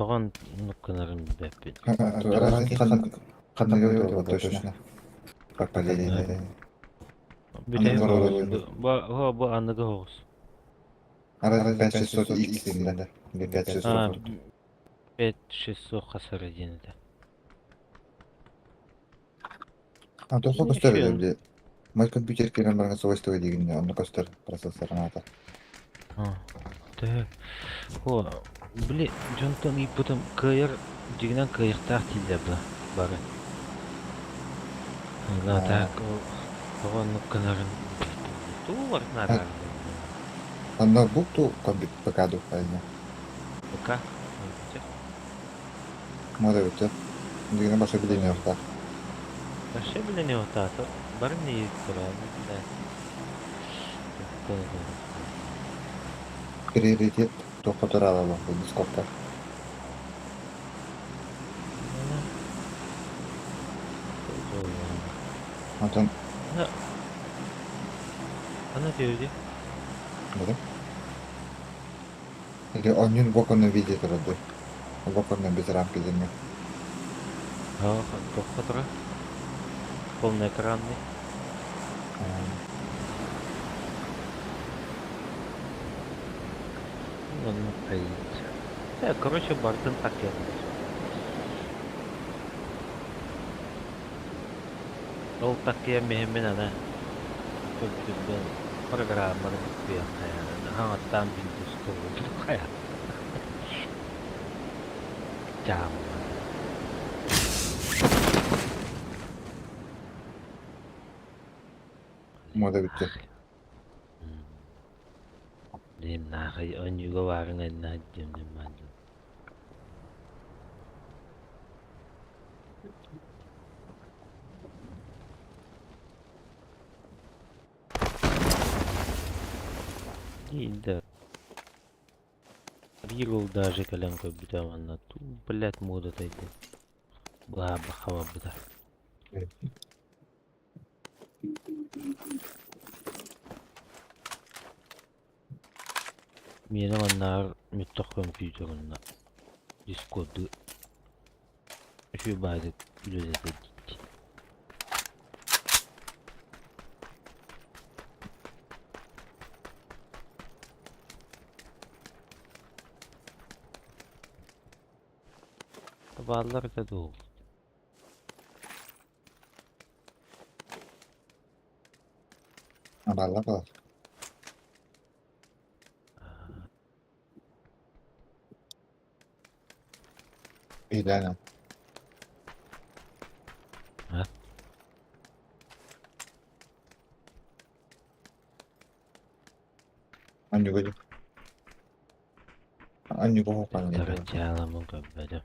Тоҕон нукканарын билбэппин. Ханныгы точно. Поколение. Бүтэһик оҕус. Бу аныгы оҕус. Арай 5600 X да. 5600. 5600 хасара диэн этэ. А то көстөр били. Мой компьютер кирен баран свойства дигинне онно көстөр процессор аната. Төһө О, били дьонтон ыйыппытым кыайар дьиҥинэн кыайыахтаах дииллэр да бары. А так тоҕо оннук гынарын тугу барытын араараллар. Ноутбук ту ПК ду правильно? ПК компьютер. Мода бүтэ. Дигинэ баша билине охта. Вообще билине охта. Бары не да. Приоритет туохха туралала дискордка. Онтон Ана диэбити. Да? Или онньун в виде турады. В без рамки диҥҥэ. Туохха тура? Полноэкранный. Оннук позиция. Короче, бардын такыан. Ол такыйан миһиммин аны компьютербын программаны буккуйан хаҥаттаан Windows туруордум хайа. Дьааммын. Мода бүттэ. Дим нахай онньуга баарыҥ эннэ дим дим маандым. Да. Биир уол даже кэлэн көрбүтэ манна блядь муода тайдын. Быһаарбах хабарбыта. Миэнэ маннааҕар мөлтөх көмпүүтэр онно Дискорду үчүгэй баҕайытык үлэлэтэр диир. Бааллар этэ дуу? Бааллар баар. Илээн. А? Анньуга Анньуга хоһоон Дьахтар көрбөтүм.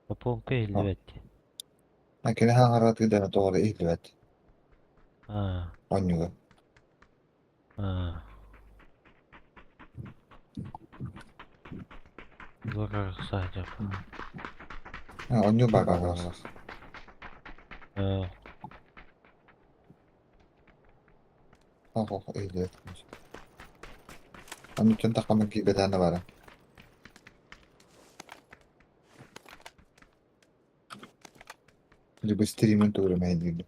Попонка иһиллибэт дии. Кини хаҥаратыыдана тоҕо эрэ иһиллибэт. Аа. Онньуга. Аа. Саадьап. Онньу баар Аа. Ох, иһиллибэт. Оннуттан таххаммын киирбэтэҕинэ баара. Либо стримин тугу эрэ мэһэйдиир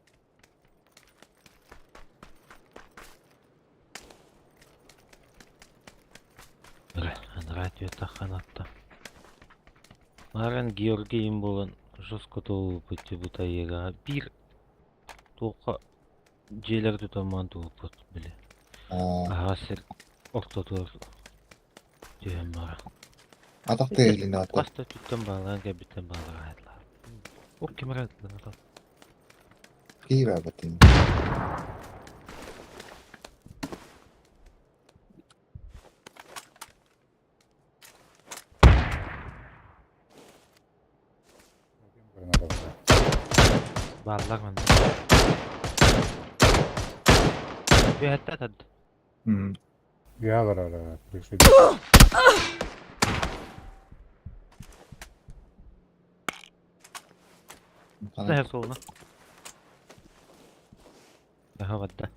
Анараа түөтахханатта. Мааран Георгийым буолан жестко туолбут бутайыга биир туохха дьиэлэр тутаммаан туолбут били. Аһаҕас сир ортотугар түһэн бара. Атах тыаһылын аата. Хас да өттүттэн баалаан кэлбиттэн баалаан Ол ким эрэ Киһи баабатын. Бааллар манна. Түһэттэ атад. Я барара пришли. Тэһэр суолуна. Аха барда.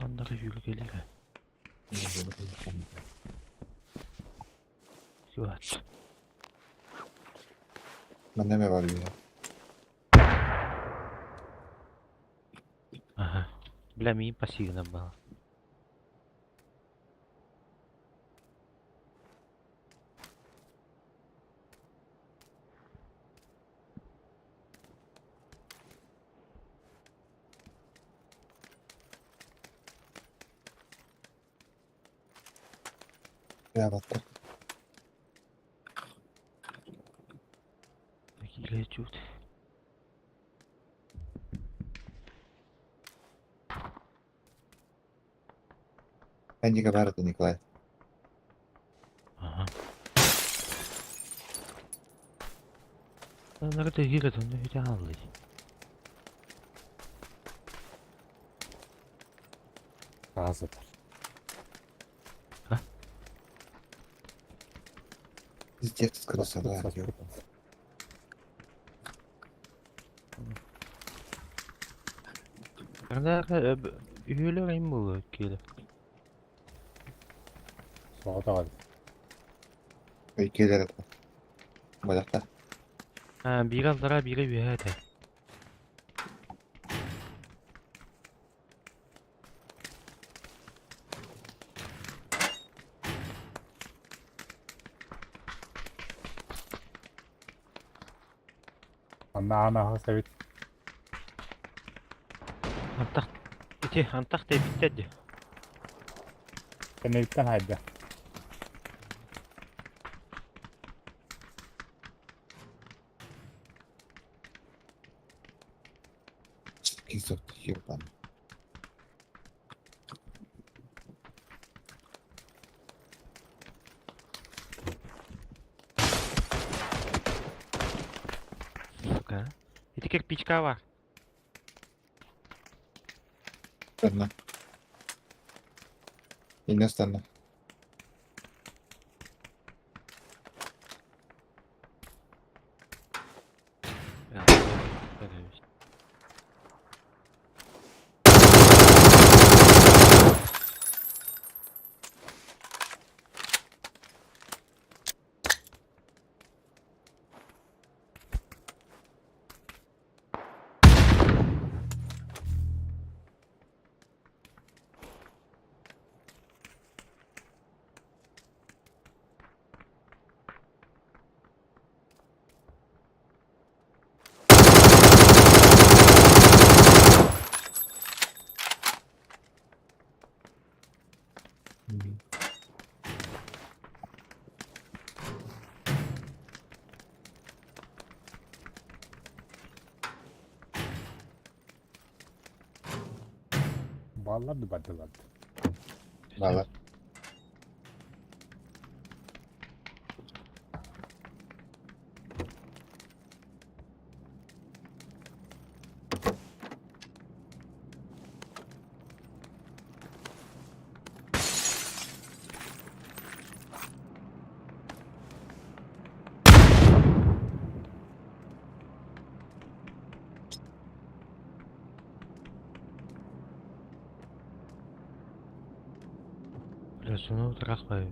Аннары сүүрүкэлиирэ. Суот. Манна эмэ бар үһү. Аха. Бля, миин пассивно было. Баттар. Киирээччибит. Эндигэ баар этэ Николай. Аха. Нарыта иһигэ тонно үтэ хааллый. Саа сытар. А? Пиздец, красава. Саспыт. Үһүөлэр им буолуо киэлэ. Соҕотоҕун. Иккилэр этэ. Бадахта. А, биир аллара, биирэ үөһэ этэ. Анна аан аһас эбит. Антах ити антах тэйбиттэр дии. Кэнниттэн хайда. Кисок ебан. Сука. Ити кирпичка бар. Станна. Инне станна. Баллар да бардылар. Балар. Бля, суну трахпай.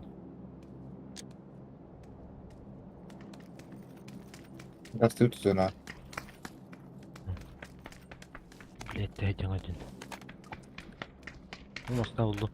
Растут зона. Блядь, тәйтең один. Моста булду.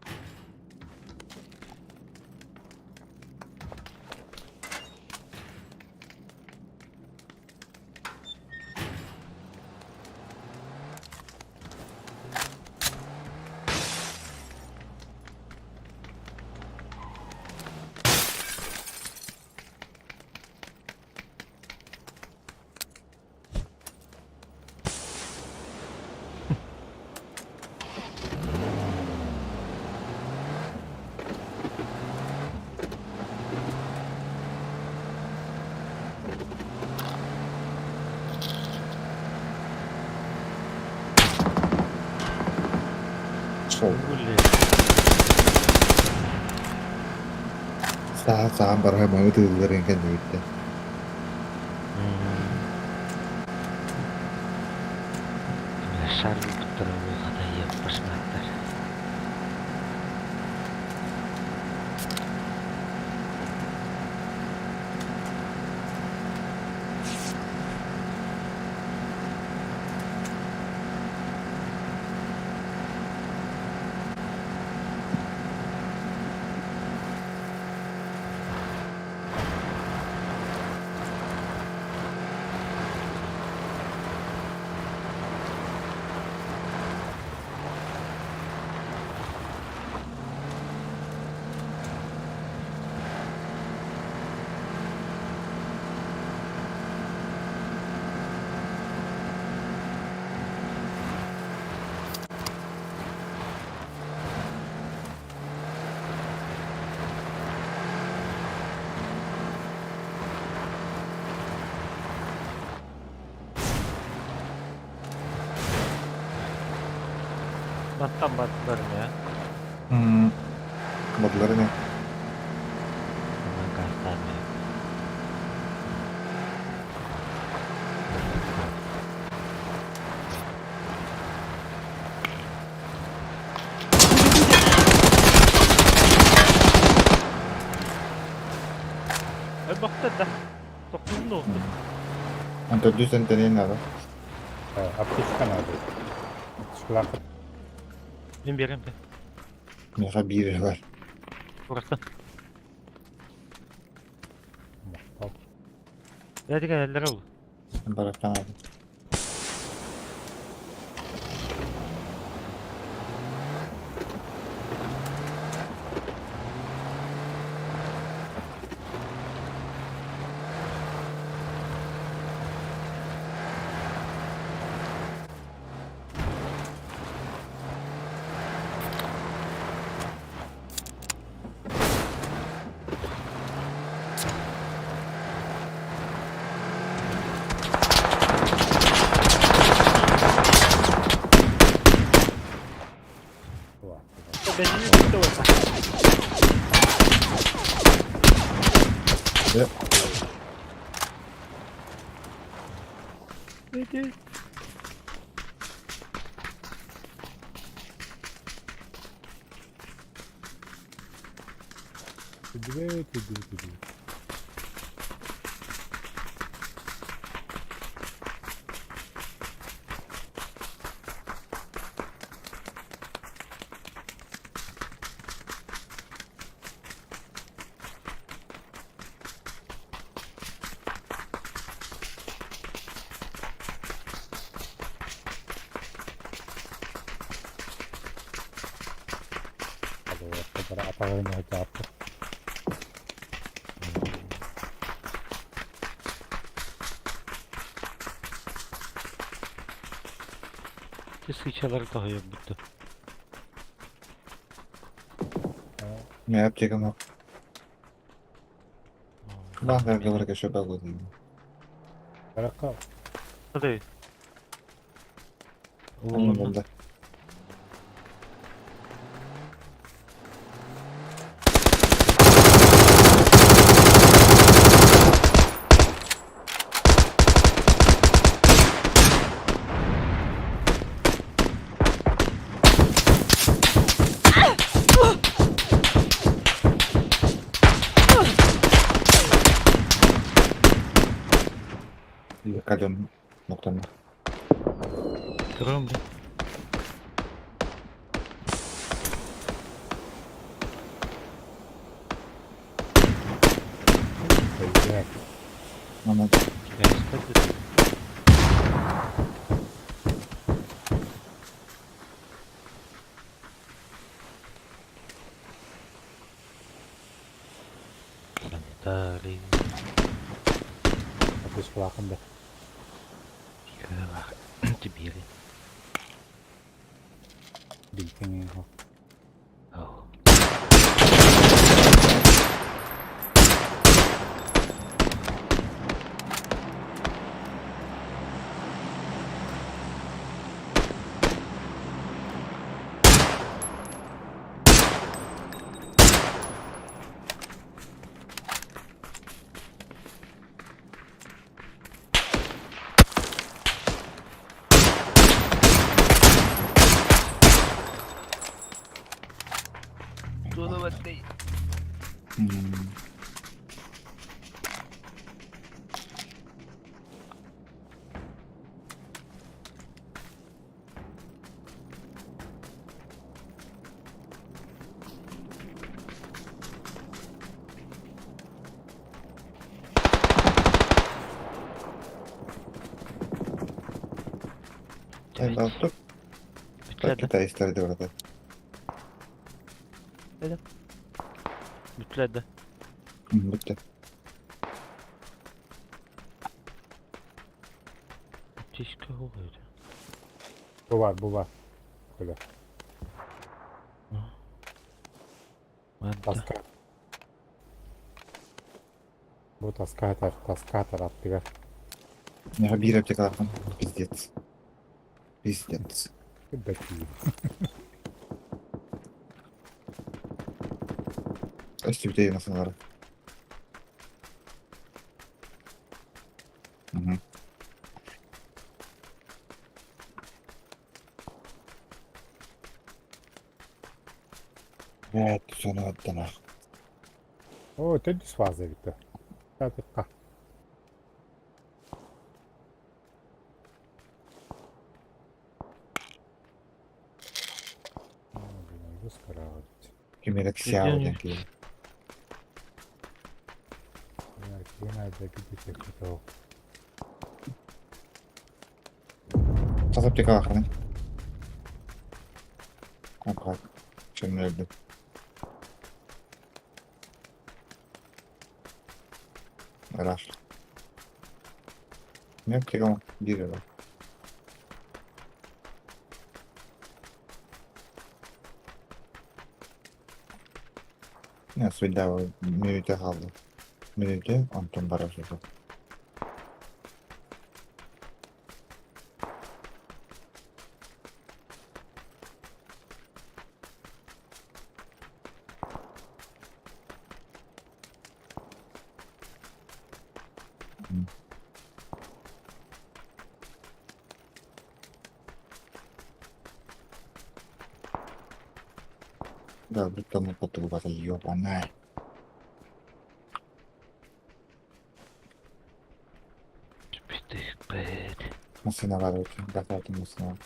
Пошел. Блядь. Саха саҕан бараһа маны тыылларын кэннибиттэн. Бля, шар булбуттара уолҕата ебашматтар. Мантан бардылар ини Бардылар ини. Онон гаастаан Бахта да. Тохтуун да. Онтон дүс энтэнин наада. Аптечка надо. Аптечкалаах. Мин биэрэм да. Миэхэ биир бар. Уракта. Махтал. Бэйэтэ кэлэллэр ол. Барахтан наада. Бензини бүттэ уонна. Дьэ. Ити. Түдүбэ, түдүбэ, түдүбэ. Атаҕын Ти сычалар тоһуйар бүттэ. Мин аптекам yok. Баһарга барга шөбә дейм. Баракка. Hadi. Аннан да. Калем ноктаны. Көрөм бе. Өйдөөк. Ана Кэспэт. Санитарий. Аптечкалаахын да. Тибири. Билтиҥ Oh. Буолубаттай. Тут китайстар деп Бүттүлэр да? Бүттэ. Тишка oluyordu. Бу бар, бу бар. Коля. Таска. Бу таска атар аттыгар. Миэхэ биир аптекалаахпын. Пиздец. Пиздец. Бэкии. Өстүбүтэ масыналары. Угу. Блядь, сону аттанах. О, төрдүс фаза эбит. Татыкка. Кимерек сяо диэн киһи. Хас аптекалааххыный? Аппак. Чөмнөрдүм. Ыраах. Не аптекам биир эрэ. Не, свидава мүнүүтэ хаалла. Мүнүүтэ, онтон барар сытар. Да, бүт потулбата ёбаная. Массыына баар эбит. Гасаатын массыына.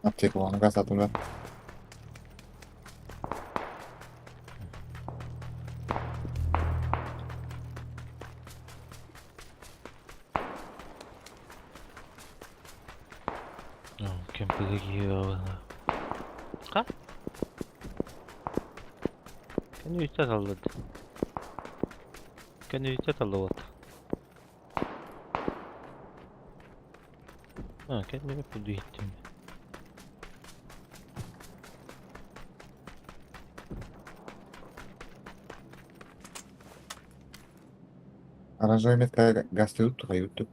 Аптекалааны гасаатым да. Кемпиге киһи Ха? Кэнни үстэ саллад. Кэнни үстэ саллыбат. А, кэнни буду иттим. Оранжевый метка газ юту, юту.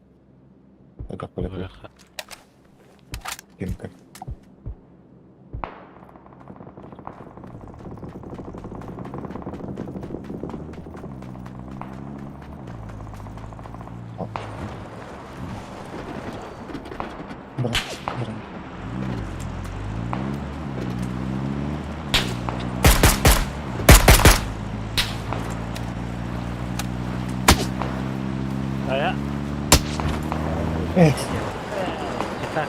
Это поле. Кимка. Бра, бра. Ая. Эх, Так.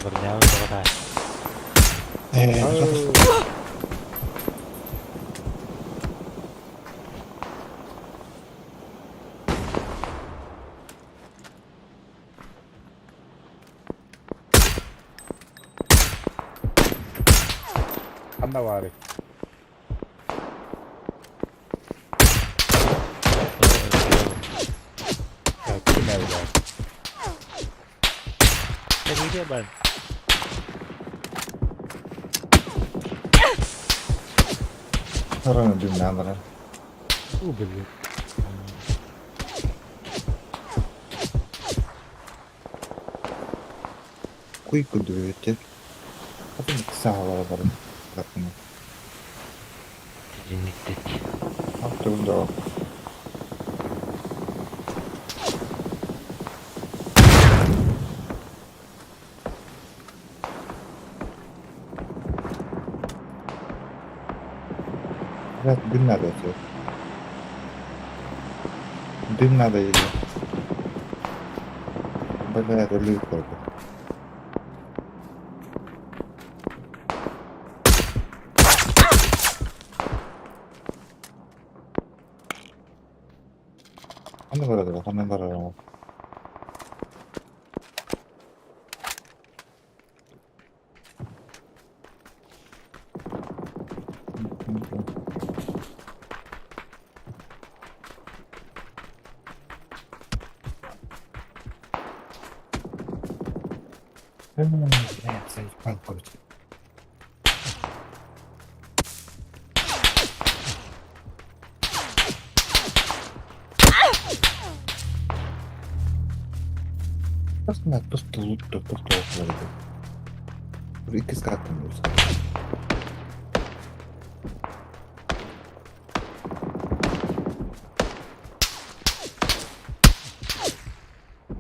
Броня золотая. Ханна баары. Ким эбит? Где бан? Рано дымна бара. У, блин. Куй курдук эбит Атын саалара баран Итинниктик. Аттыгын Блядь, дым надо тебе. Дым надо или? Блядь, өлүү көрдө. Ханна барар, ханна барар. Блядь, заебал, короче. Просто надо, просто лут, просто лут. Икки скаттым болса.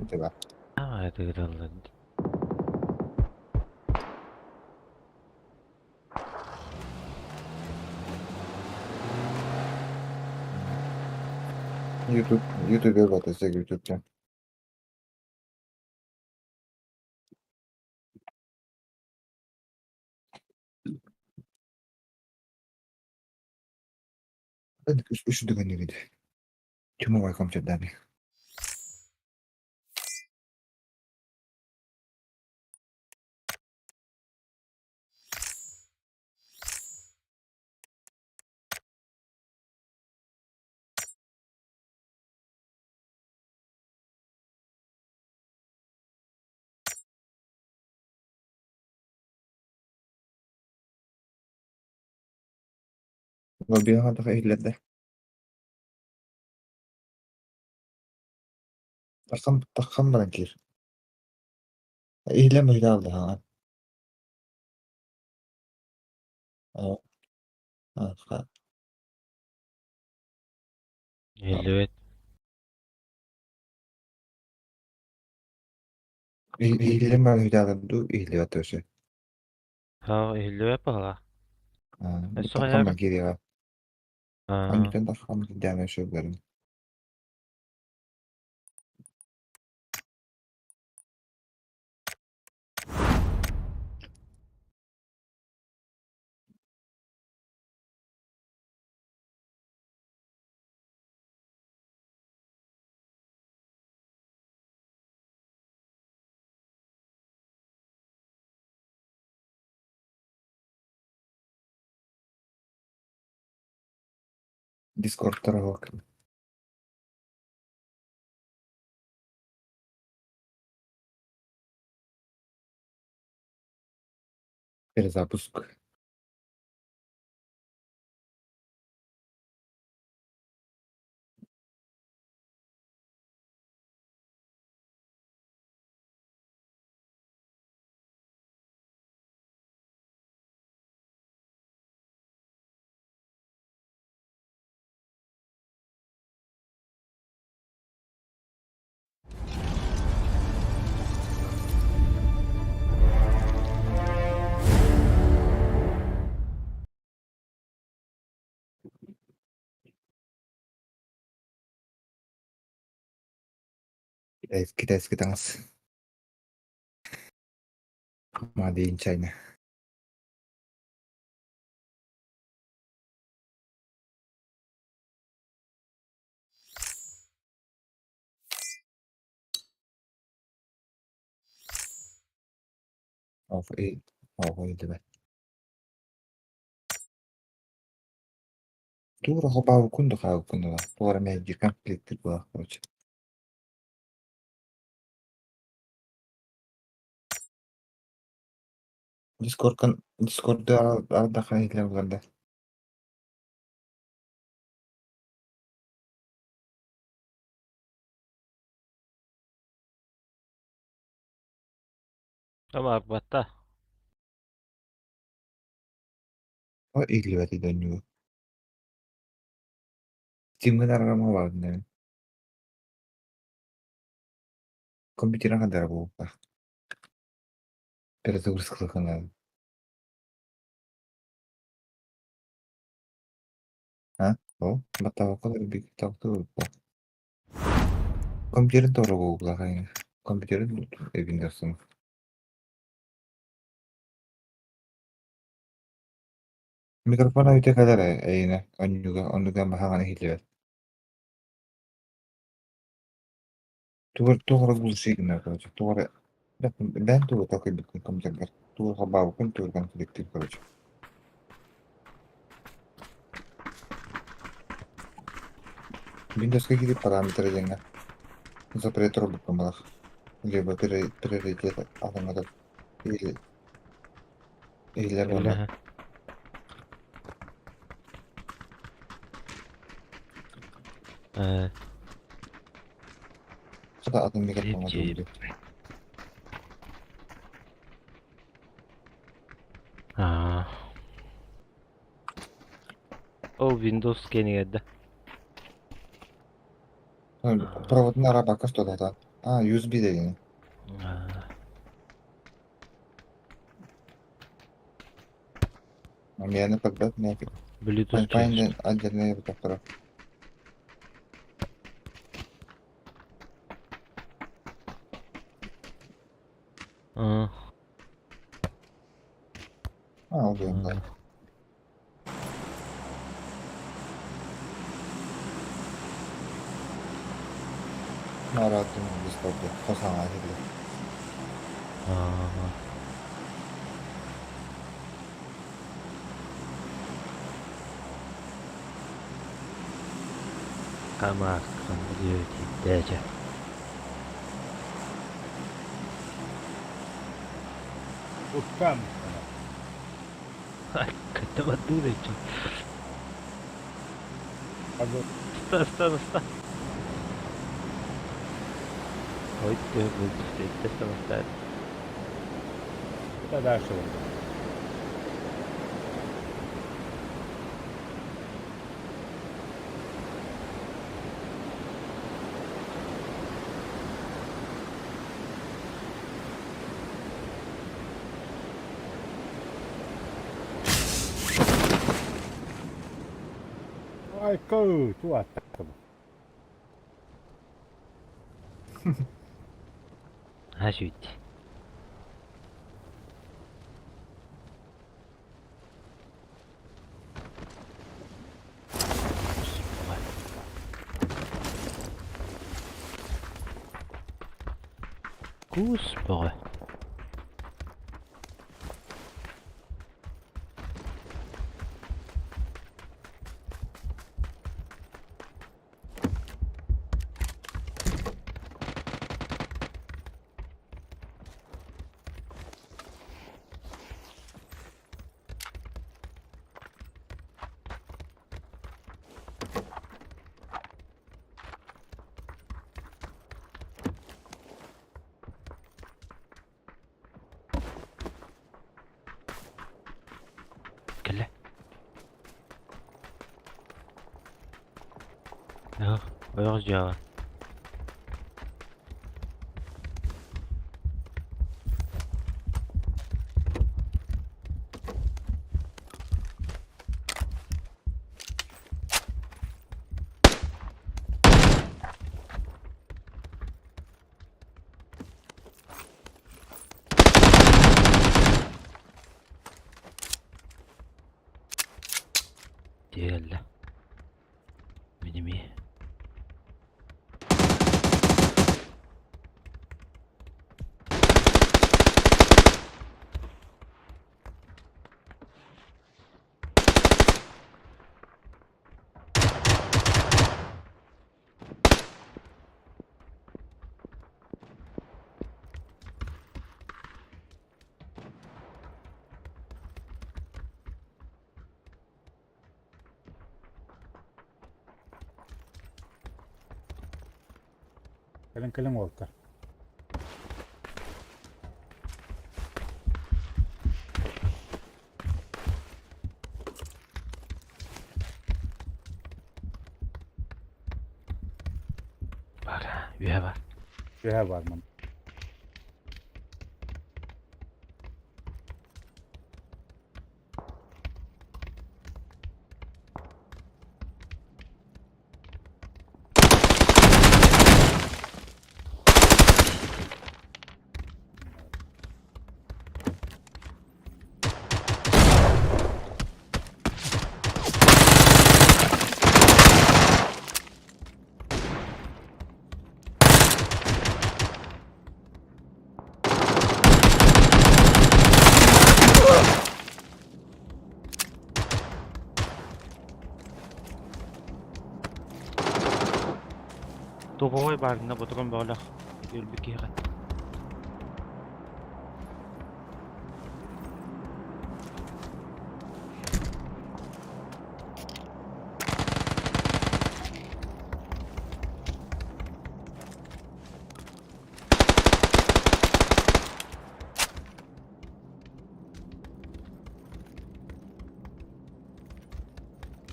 Тебя. А, это гралла. YouTube, YouTube бата сек YouTube'da. Үс дүгэн нэгд. Чүмэ вайком чаданы. Лоббига да иһиллэрдэ. Таххан таххан баран киир. Иһиллэн быһыылаах хаҥан. Иһиллибэт. Иһиллэн баран ыһыытаалар дуу, иһиллибэт өссө. Ха, иһиллибэт баҕалаах. Өссө Таххан хайаан баран киириэҕэ. Аа, Онтон таххан киирдэҕинэ өссө буларын. Discord тараҕа Перезапуск. Китайский таҥас. Made in China. Of of иһиллибэт. Туора холбообуккун да хаалбыккын да туора мэйдиир конфликт буолар короче. Дискордкан Дискорды ардахха иһиллэр булар да. Тамарбатта. О иһиллибэтий донньугу. Steam'ҥэ арҕама баарын Компьютерын хандара буолбуттаах. Перезагрузкалыахха А? Ол баттаабакка олорбут Компьютерын тоҕо буолбулаах Компьютерын Windows-ун. Микрофон өйтө кэлэр эйиэнэ онньуга оннуга маһаҕан иһиллибэт. Тугу туох эрэ глуши гынар короче, туох эрэ бэйэм тугу толкуйдуктун компьютербар, тугу холбообуккун тугу коллектив короче. Windows киирии параметры диэҥҥэ запрет робуккун балах либо приоритет атыҥҥа или иһиллэр уонна Э, Хата атын микрофоҥҥа туруордум. Аа. Ол Windows кэнигэр да. Проводын арабакка что-то. А, USB деген. Миэнэ көрбөт, Bluetooth Wi-Fi отдельная бутафора. Аа. А, ол да. Нарааттым Discord'da. Хосаҥа иһиллэр. Аа. Камааскан диэбититтээчэ. Уккам. Кытта баттыы Хазы Ста, ста, ста. Ой, ты был Это дальше вот. Ай, кой, туаттаҕым. Ha сүүт. Кус бөҕө. Кэллэ. Эх, ойох дьиэҕэ. Дьиэ кэллэ. Мин эмиэ. Кэлин кэлин уолтар. Үһэ бар. Үһэ бар ман. Туповой баарына ботурун бөҕөлөөх өлбүт киһиэхэ.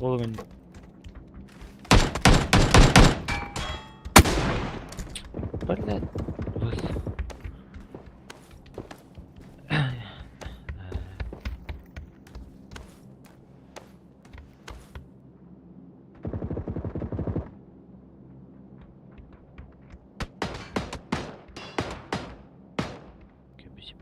Ол күн Блядь. Выс. Кэбис.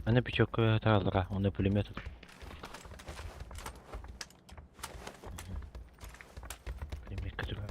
Аны печёкка таалара, онно пулемет. Пулеметка турар.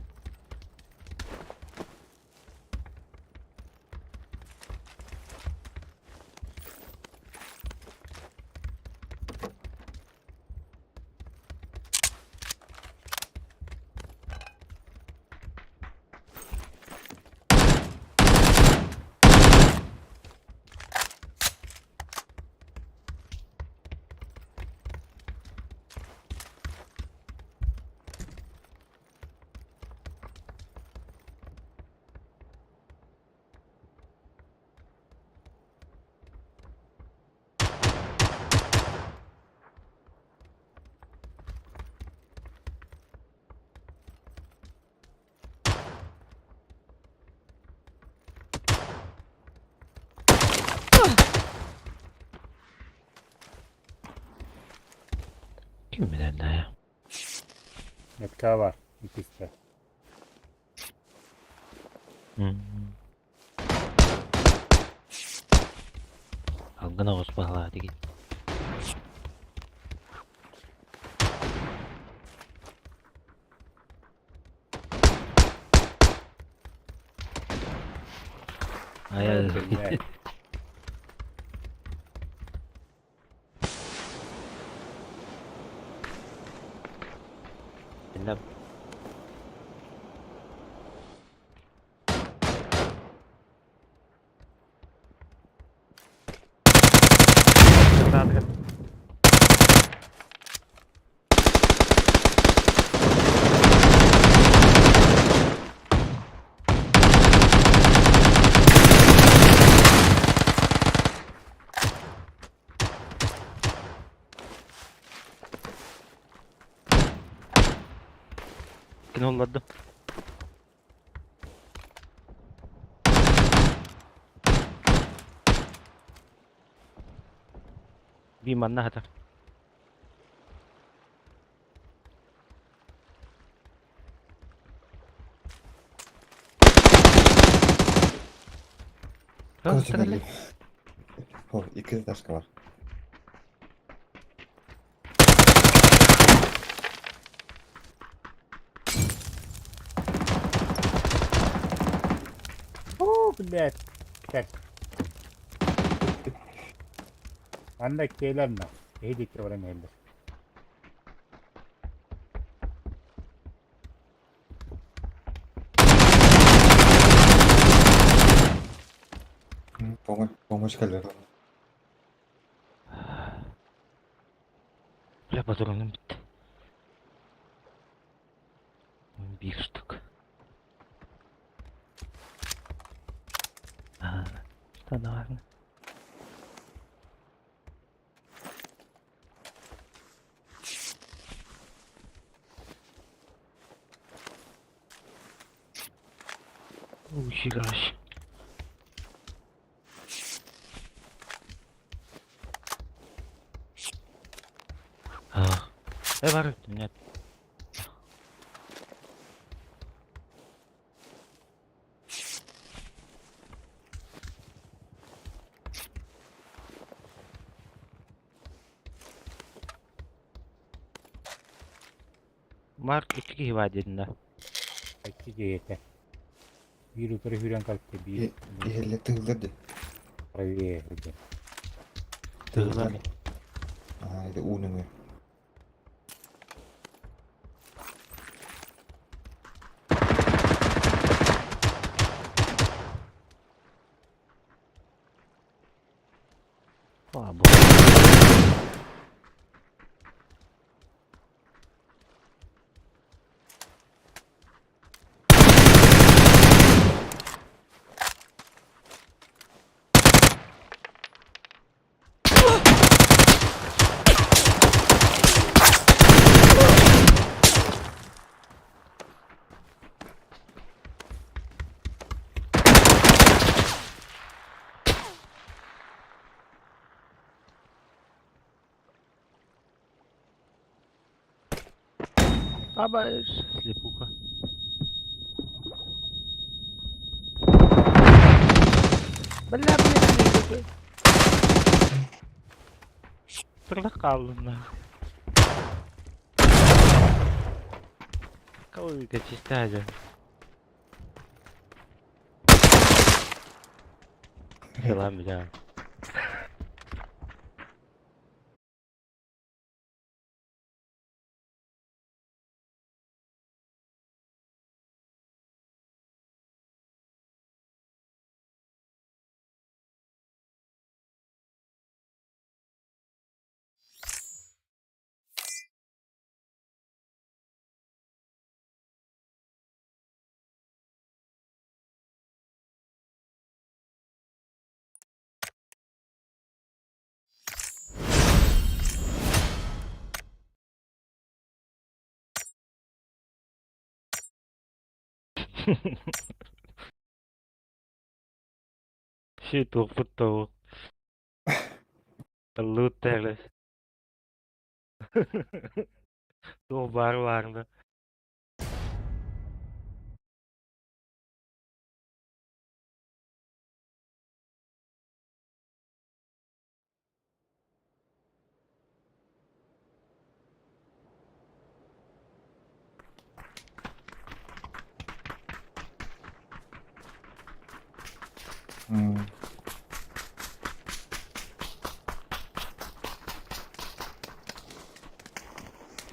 Ким билэр Метка бар. Иккистэ. Алгын оҕус баһылаатыгыт. Айа. Блядь. Инна Кини оллордум. Би манна хатар. Короче, О, икки этажка бар. О, блядь. Так. Анда келер на. Эдик баран элдер. Помощь кэлэр. Бля, патроным бүттэ. Биир штук. А, что наверное. Ухерась. Э, бар, нет. Марк икки киһи баар диэтин да? Икки киһи этэ. Биир утары сүүрэн кэлтэ, биир Иһиллэ тыыллар дии. правее сылдьар. Тыыллар. Аа, это уу нөҥүө. Слабо. Абаш, слепуха. Бля, бля, бля. Турла хааллым. Кого чистая. Хила бля. Ши туохпут тоҕо. Лут Туох баар баарына.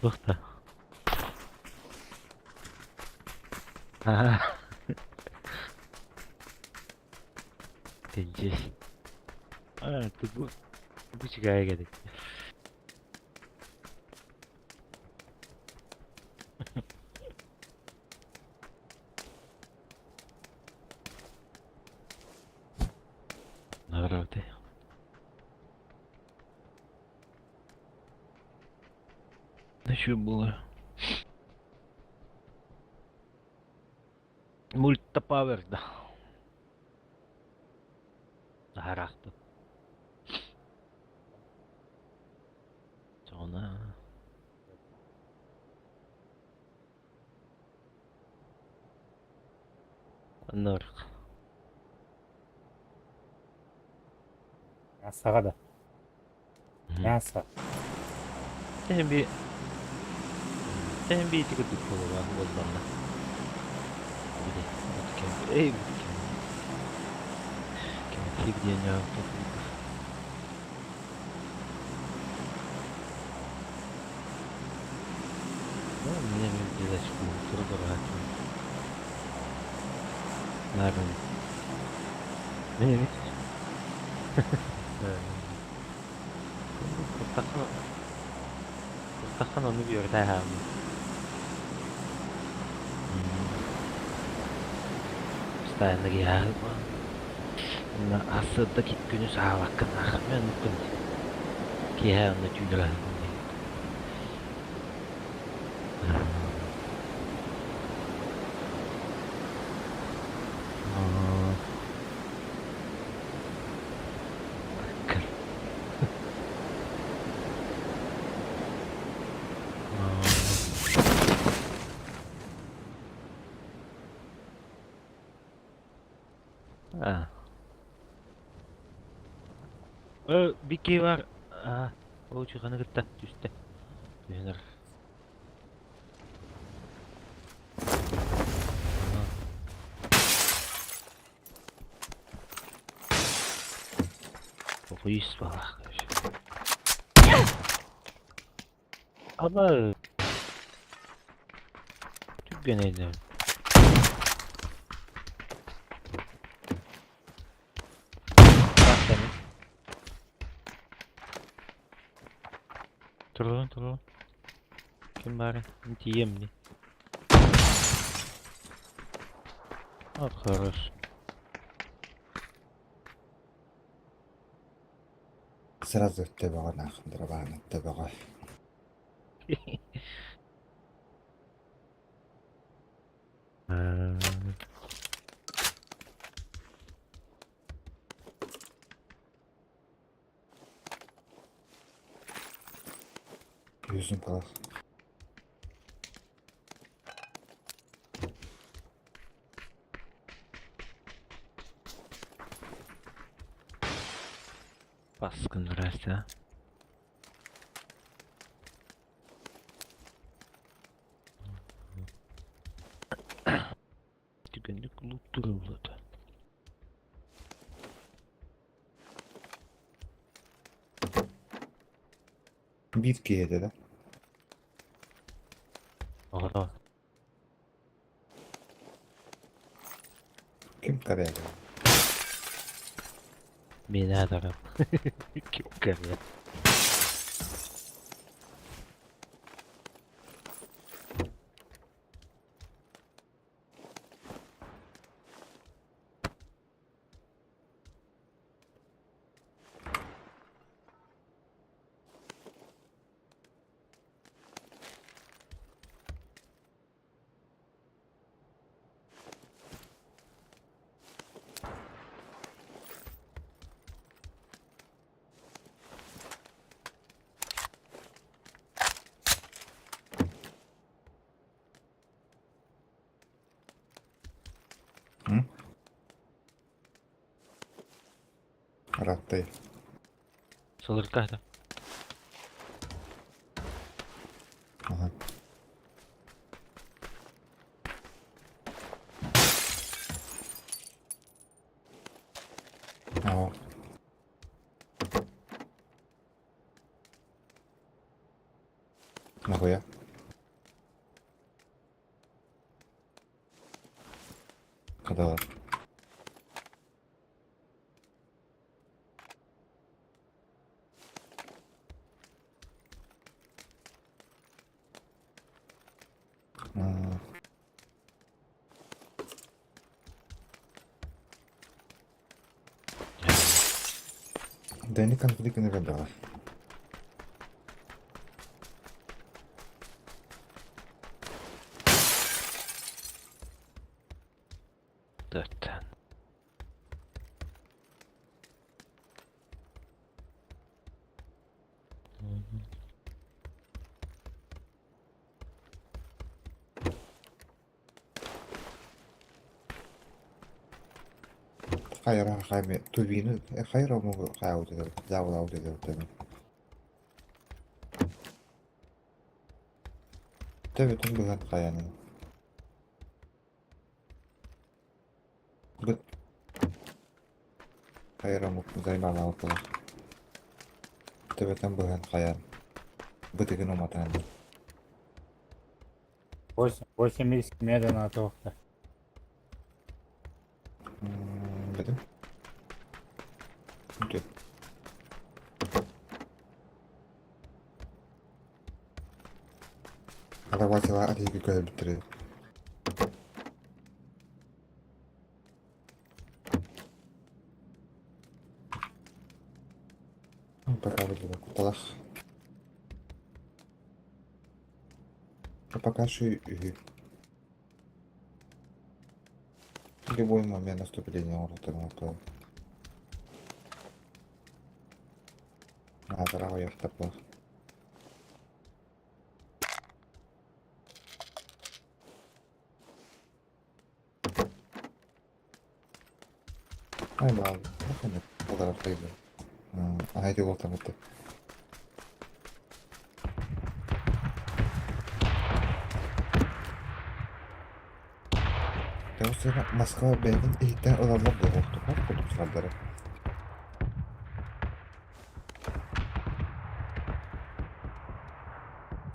Туох да. Аа. Пиздец. А, тугу тугу чигаайга эбит. Наоборот. Еще было. Мультапавер, да. Харахты. Sonra. Норк. Саҕа да. Мясо. Тэһин би Тэһин би ити курдук буолуо буоллаҕына. Били эй ким диэн Ну, мне билэчку турдурааччы. Наверное. Куртаххын куртаххын оннук үөрэтэ аһааммын. Постоянно Уонна сарсыарда күнүс аһаабаккын аахыммын оннуккун киэһэ онно түүнүр аһыыбын диэн. Аа. Э, Бики бар. Аа, ол чыханы кытта түстэ. Түһэнэр. Охуис балах. Аба түргэн өйдөөн. Турун турун. Ким баар? Тиийэм ини. Вот хорош. Сразу төбөҕө наахындара баана төбөҕө. Yüzüm kalır. Baskın здрасте. Түгэнник луттуруллата. Биир киһи этэ да? Оҕото Ким карьера? Миэнэ атарым. Ким карьера? Ырааттай. Сылырка да. Аха. Оо. Нахуя? Хаталар. Дэнни конфликт не выбрала. Төрттэн. Хайра хайме тувину хайра могу хайаут заулаут это Төбөтүн быһан хайанын. Быт хайра займалаабыт Төбөтүн быһан хайан бытыгын уматан. 80 меда туохта. Бөтүм. Үтүө. Арабатила арыыга көһөрбүттэрэ. Пока выглядит куталах. Пока что үһү. Любой момент наступления оҥорторун Аатара аҕыйахтардаах. Ай баал, подарок Ай уолтаммыт. Москва бэйэтин иһиттэн ылаллар буолуохтугар курдук сардары.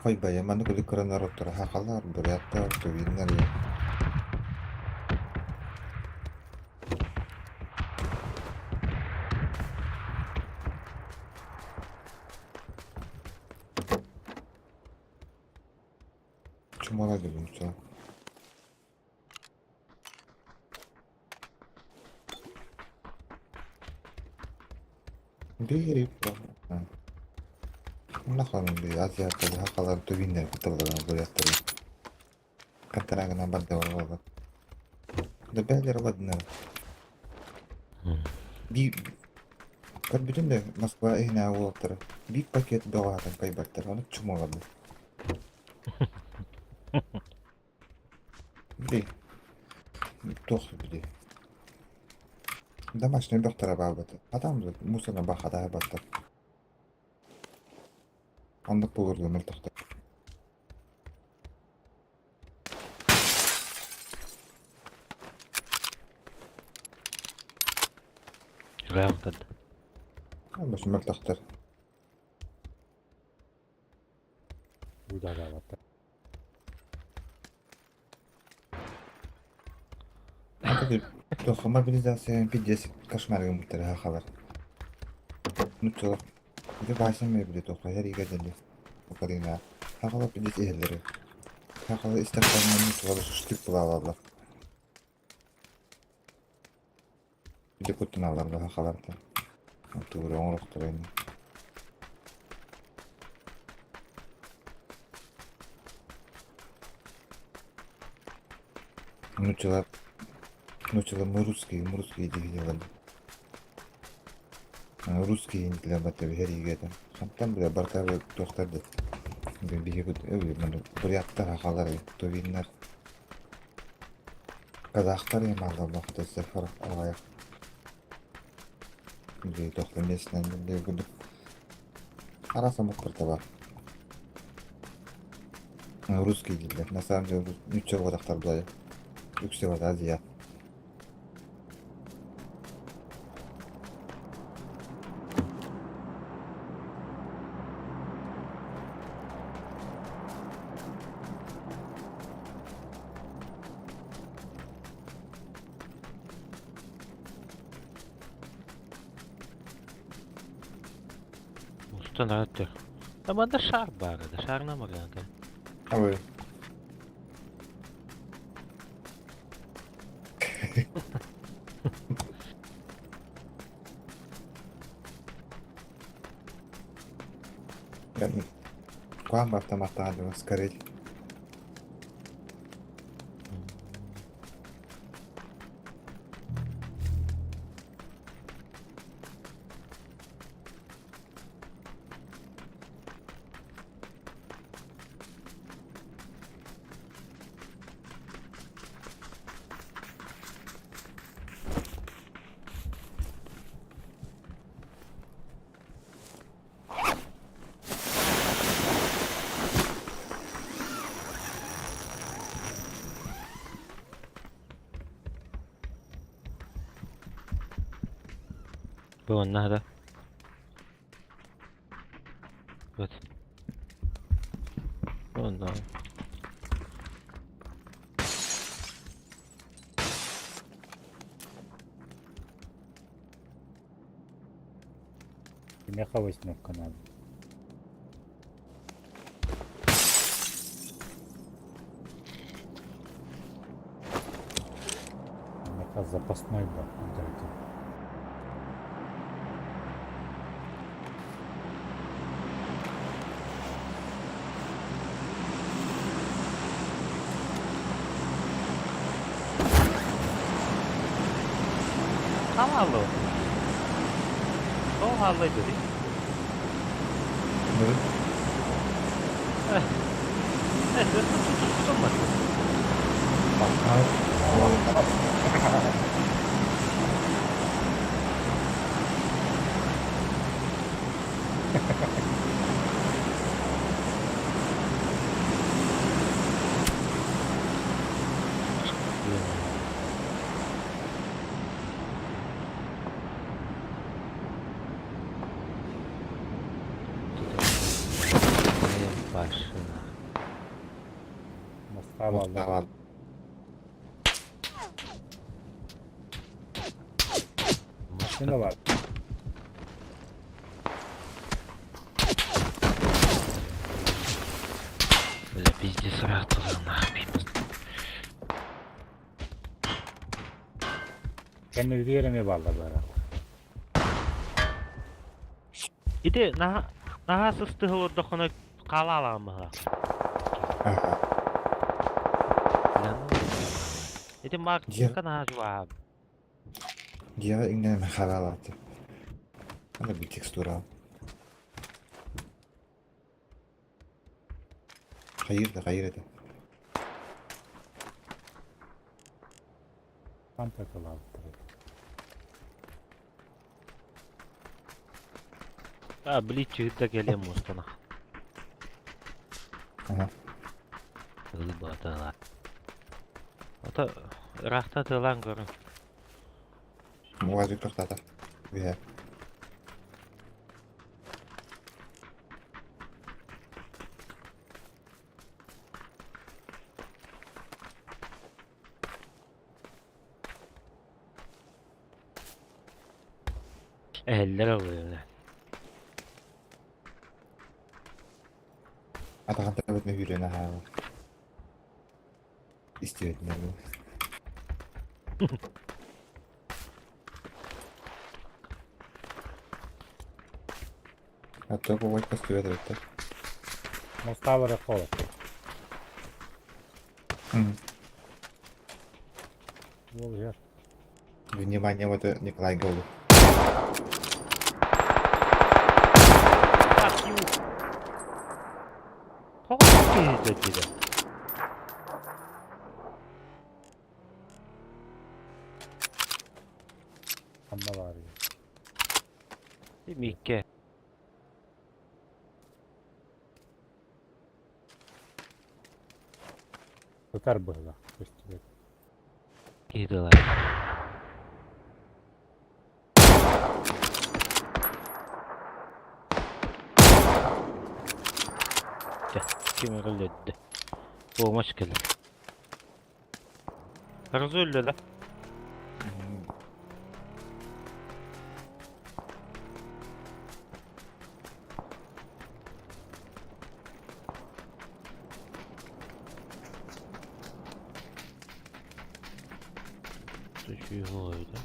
Хойбайа маннык үлүк кыра норуоттара сахалар, буряттар, тувиннар Чумала дегенче. Биир Улахан Азияттар сахалар тувиннэр кытылларын буряттары. Контрагынан барда буолар. Да бээлэр ладно. Биир көрбүтүм да Москва иһинээҕи уолаттара биир пакет бөҕө аһатан кайбаттар, ону чумалабын. Били туох били домашний бөхтөрө баалбыт. Атам мусорна бахата баттар. Оннук буолур мөлтөхтөр. Ыраахтан. Бас мөлтөхтөр. Удараабаттар. Туох мобилизация пиздец кошмар гыммыттара сахалар. Нуччалар ити Вася били туохха сэриигэ дэли Украина сахалар пиздец иһэллэрэ. Сахалар истэхтэринэ нуччалар шашлык булаалаллар. Ити куттаналлар да сахалартан. Тугу оҥорохторо ини. Нуччалар нуччалар мы русские диһилэр. Русские интилэр батта сэриигэ этэ. Хантан бile барта туохтар да биһиги буряттар сахалар тувиннар казахтар ямаалар сафар аҕайах туохтан местнэн курдук араас омуктар бар. Русский дииллэр. На самом деле нучча буолахтар былай. Үксэ вот Азия. Устан аттыр. Тамада шар баар да шарна магаанка. Ой. Куам автоматтаан скорей. Бу онно да. Вот. Онно. Кимиэхэ восьмерка надо? Миэхэ запасной бар, отдайте. Хаалла. Тоҕо хаалла дии? Бары Машина. Москва бааллар. Москва. Машина бар. Бля, пиздец, ыраахтылар нахуй. Кэннибитигэр эмиэ бааллар бара. Ити наһаа наһаа сыстыһа олордоххуна хаалаалаҕын быһалаах. Ага. Бля, ну ити Дьиэ Марка наһаа чугаһаабыт. дьиэҕэ иҥнэн хараалааты. Аны бу текстура. Хайыр да хайыр этэ. Хантан тылаабыттар эбит. А, блин, чыгыта кэлиэм муостанах. Ага. Ылы Ото ыраахта тыалаан көрүҥ. Муазик тохтата. Үһэ. Эһэллэр ылыылар. Атаҕын табытына үүрэн аһаaba. Истибэтинэ А то бывает көстүбэт эбиттэр. Москва бара холод. Ол иһэр. Внимание, вот это Николай Голуб. Fuck you! Тоҕо киһи дире? Ханна баар Микке. Сытар быһыылаах көстүбэт. Киһи тыла. Ким өлөрдө? Помощь кэлэр. Сразу өллө да? Существует, да?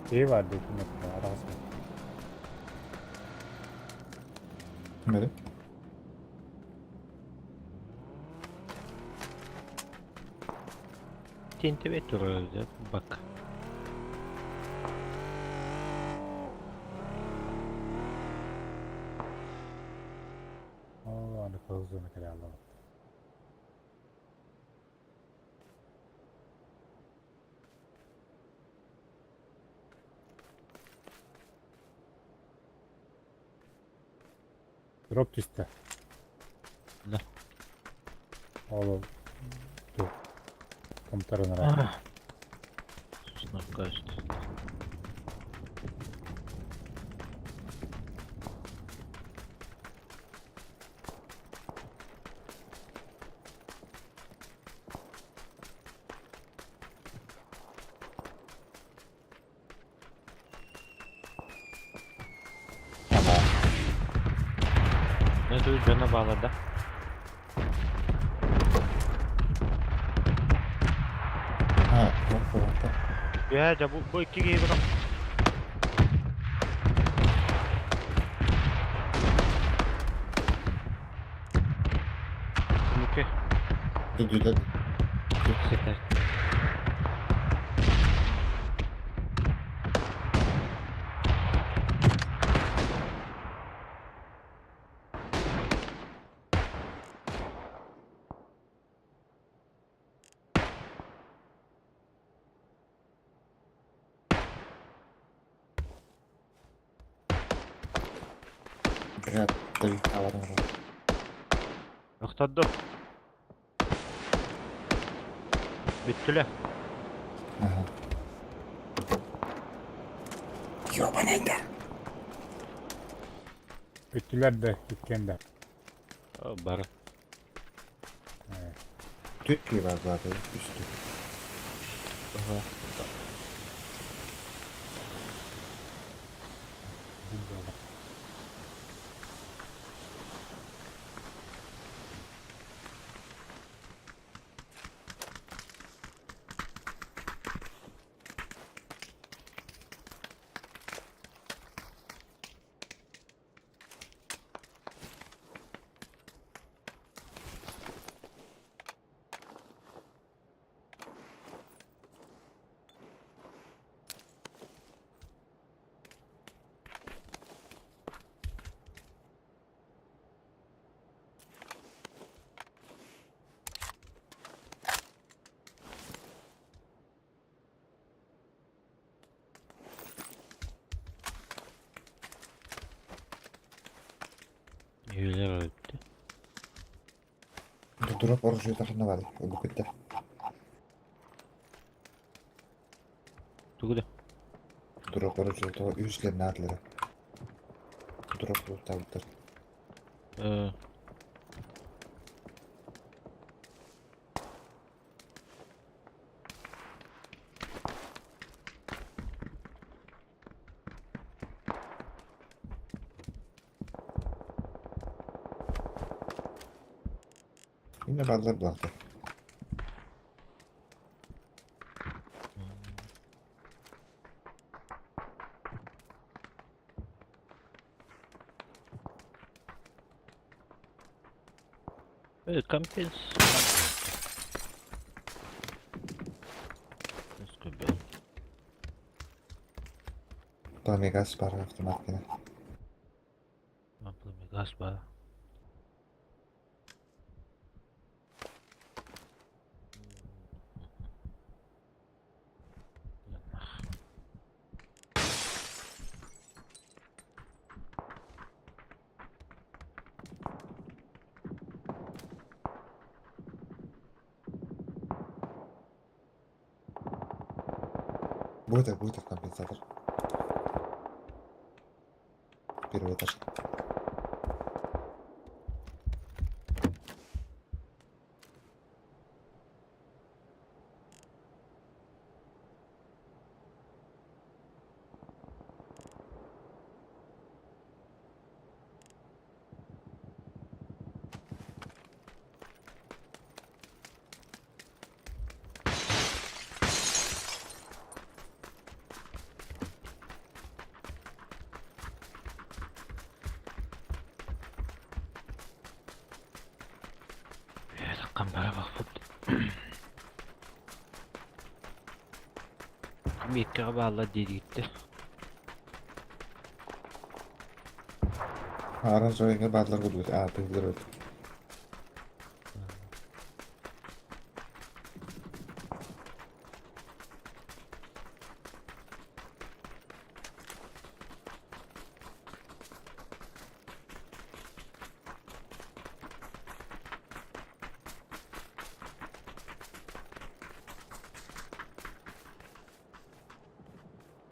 Киһи баар дии кимиэхэ араҕас Бары. TNT турар да бак. Оо, аны кыһыл зона кэлэ аллабыт. Дроп түстэ. Да. Ол туох томторун ыраах. Снаркаст. Тыы дьоно баалар да? Ha, bak bak bak. Үһээ дьэ бу, бу икки киһи гынан Түмүккэ Düdüler. сытар. Брат, tabii. Охтордум. Бүттүлэр. Ага. Ёбаный да. Бүттүлэр да иккиэн да. Бары. Türkiye var zaten üstü. Ага. Üyeler öldü. Drop оружие тахна бар. Бу кытта. Тугу да? Drop оружие то үслер надлары. Drop табыттар. Yine barlar bıraktı. Компенс. Скобел. Пламегаз бар автомат кene. Газ бар. Будет, будет компенсатор. Первый этаж. Таккан бара бахпыт. Меккеҕэ бааллар диир Оранжевый бадлар будут. А, ты вдруг.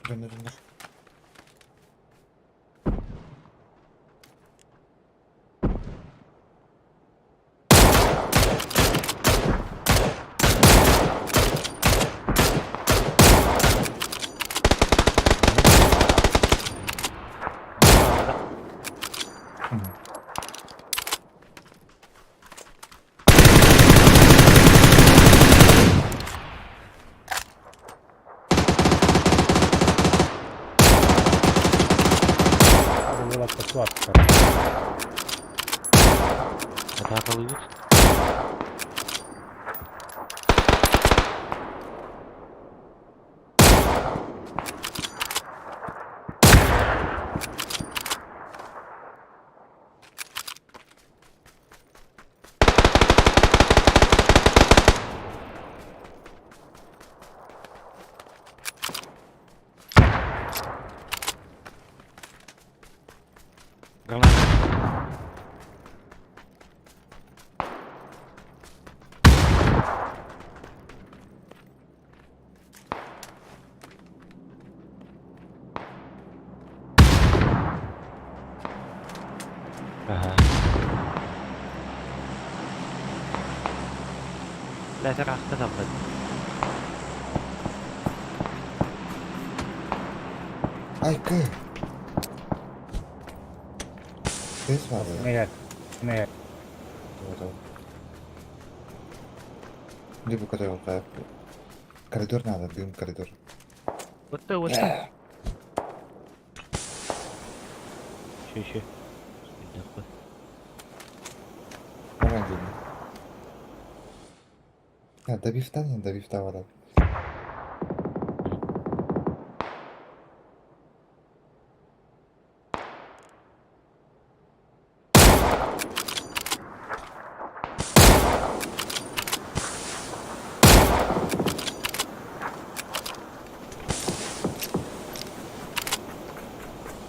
Döndür döndür. Хаһыыбыт. Граната. Аһа. Ләтер ахта табылды. Айкы. Ses var ya. Neyler? Neyler? Doğru. Не bu kadar oldu. Koridor nerede? Дым коридор. Отта, отта. Şu şu. Bir dakika. Hemen gelin. Ya Dabif'ten ya Dabif'ten var abi.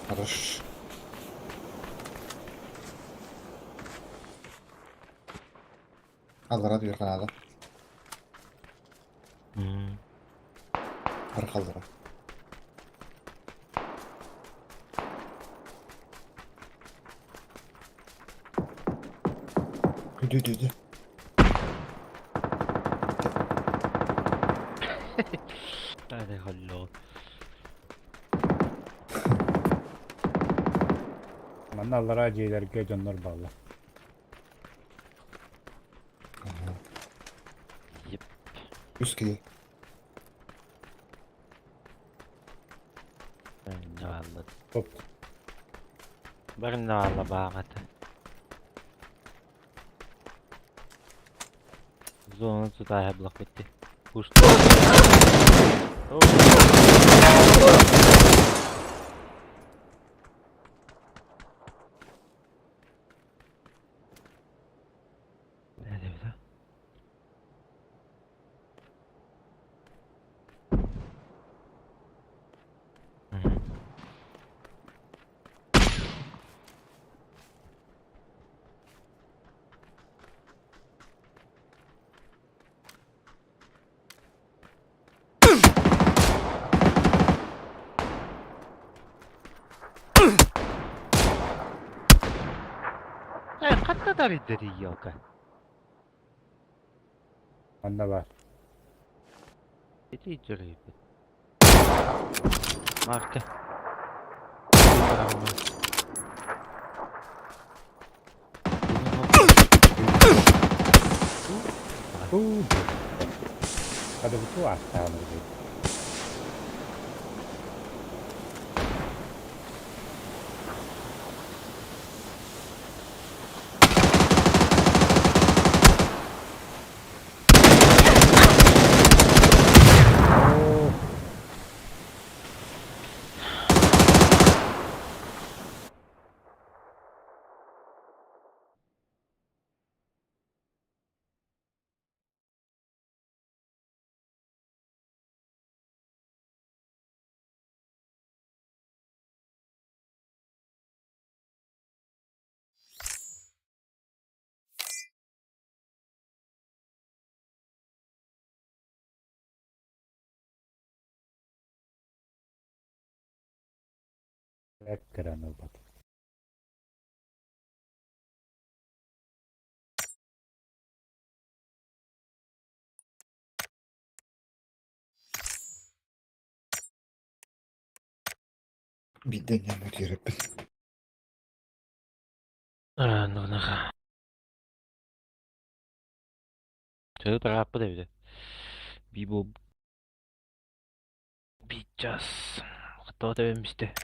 Хорош. Аллара diyor kanada. Архалдара. Үдү үдү үдү. Hadi hallo. Манна аллараа дьиэлэргэ дьоннор бааллар. Yep. Үс киһи. Ben de vallahi. Топ. Ben de vallahi bağırdı. Зона туда я блокоти. Пушка. Nerede bir daha? Хатта даридери елка. Манна баар. Иди дери. Марка. Уу. Хадабыту аастаан ырбыт. Оо, бэрт кыран ылбат. Биирдэ ньаммыт үөрэппит. Ну, Чё траппа да Бибо Бичас. Хто тебе місте?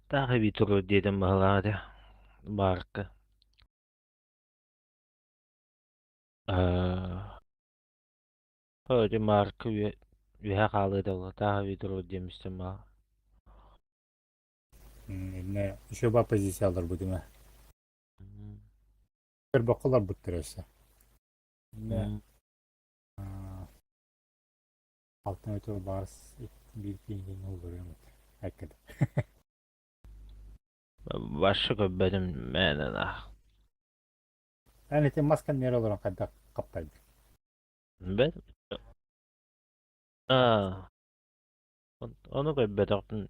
Таах эбии туруор диэтим баһылаах этэ, баарка. Аа, ити маарка үөһэ хаалыа этэ буолла, таах эбии туруор диэн истэн баҕа. Иннэ еще ба позицияларбыт имэ. Көрбөххө олорбуттар өссө. Иннэ алтан өтөр баарыс биир киһини олоруом этэ. Айкада. Башы көрбөтүм мээнэ наах. Эн ити мас кэннигэр олорон хайдах хаптайдың? Бэт Аа, ону көрбөтөхпүн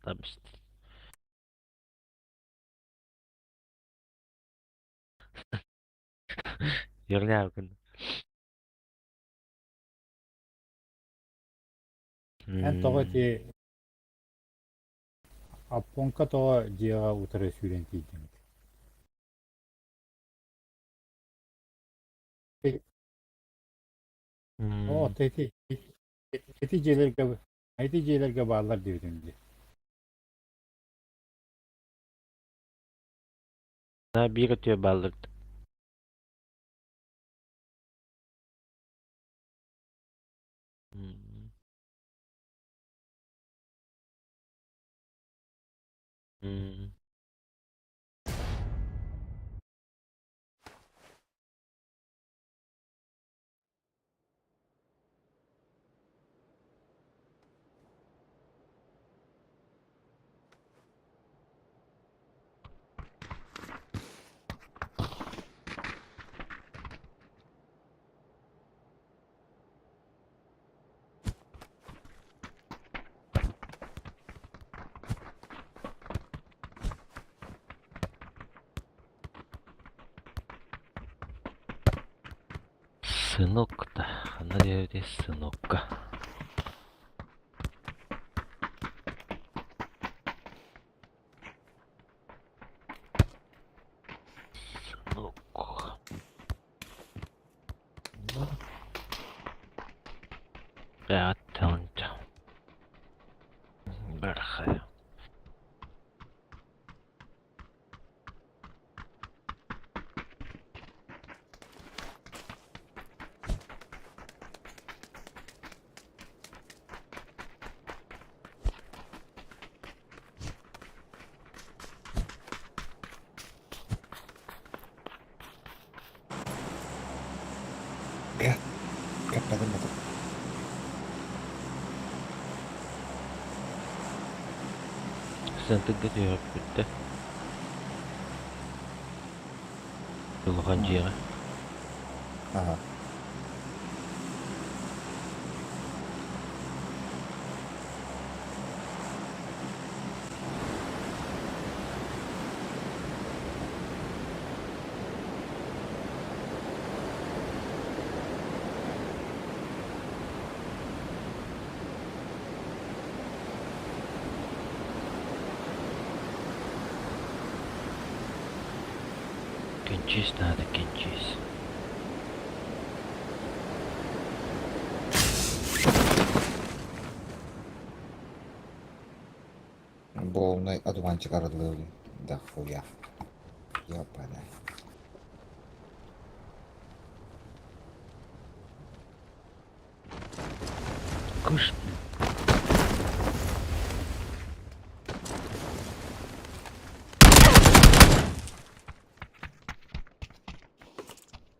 табыст. Юрлаабыкын. Эн тоҕо ити Аппонка тоҕо дьиэҕэ утары сүүрэн тиийдиҥ? Оо, ити ити дьиэлэргэ ити дьиэлэргэ бааллар диэбитим дии. Биир өтүө бааллар. Сынок-то, ханна диэбитий сынокка. Сынок. Бэҕэттэн Бархай. Кэппэтим этим. Сантыгга түһэрбиттэ. Улахан дьиэҕэ. Аха. Кончись надо, кончись. Полный одуванчик арыллыы да хуя. Ёпана. Кыш.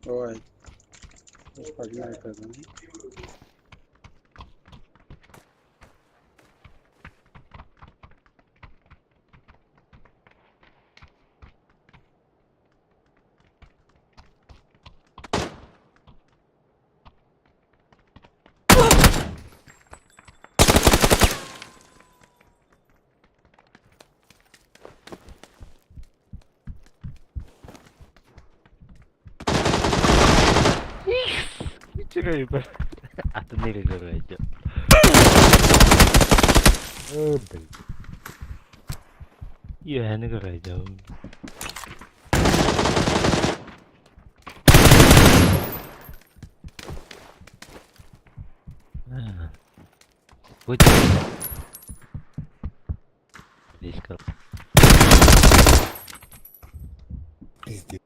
Ой. Погнали, погнали. Үчүгэй Атын эрэ Өө, блин. Үөһэни көрөйдөм. Бу Близко. Пиздец.